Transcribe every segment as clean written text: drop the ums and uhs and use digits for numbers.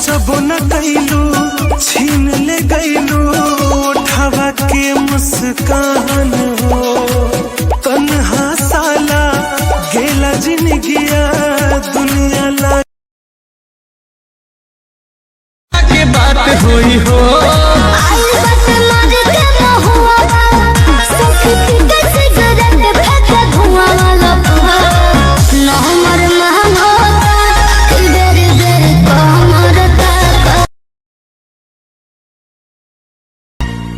सोचबो न कैलू, छीन ले गैलू उठावा के मुस्कान हो। तन्हा साला गेला जिंदगिया दुनिया ला के बात होई हो। आई बस मर के महुआ, सखी के सिगरेट फेंक धुआं वाला ना हमर महंगा बेर बेर कमर तक।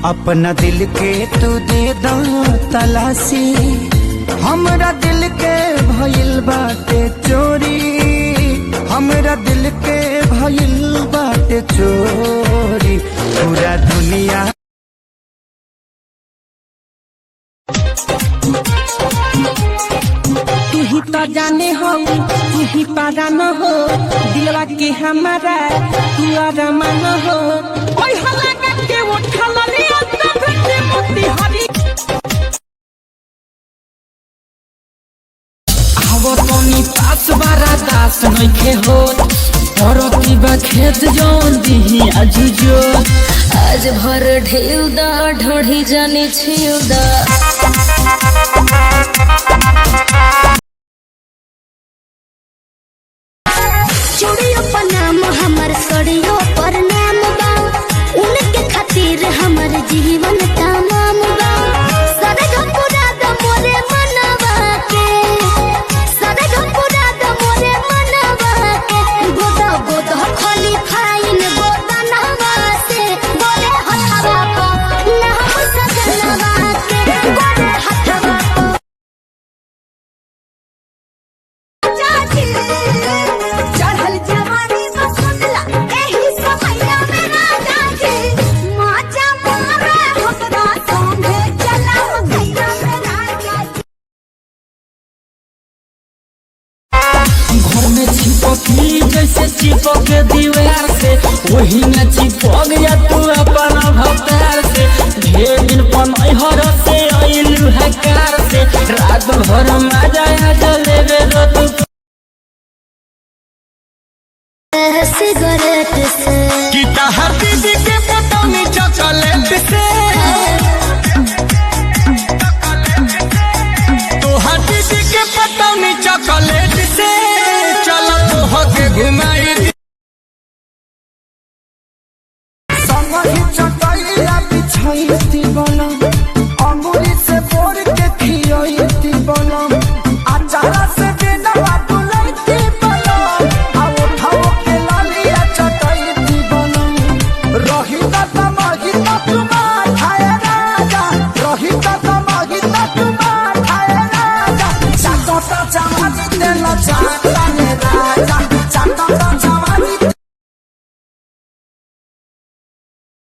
अपना दिल के तू दे दो तलाशी, हमरा दिल के भइल बाटे चोरी, हमरा दिल के भइल बाटे चोरी, पूरा दुनिया। तू ही तो जाने हो, तू ही पारान हो, दिलवा के हमारा तू अरमान हो। ओए हला के उठल रे अंदर के मोती हरी। आवो तनी पास बारा दास नइखे होत, परती बा खेत जौन दिही आजु जो। आज भर ढेल दा ढोढ़ी जाने छिल दा। चूड़ियों पर नाम हमर, सड़ियों पर नाम बा, उनके खातिर हमर जीवन तमाम बा। सरग पूरा द मोरे मनवा के, सरग पूरा द मोरे मनवा के, गोदा गोदा खाली फाइन गोदनवा से, गोरे हथवा को नाम सजनवा के, गोरे हथवा को। चाची चढ़ल जवानी बसंतला एही समैया में राजा जी माचा मारे हमरा संगे चला गैया में राजा जी। घर में चिपकली जैसे चिपक दीवार से, वही में चिपक जा तू अपन भतार से। ढेर दिन पनहर से अइलू है कार से, रात भर मजा आ जलेबे रो तू। सिगरेट से कि तहर दीदी के पटौनी चॉकलेट से, तोहर दीदी के पटौनी चॉकलेट से, चल तोह के घुमाई। संगही चटैया बिछैती।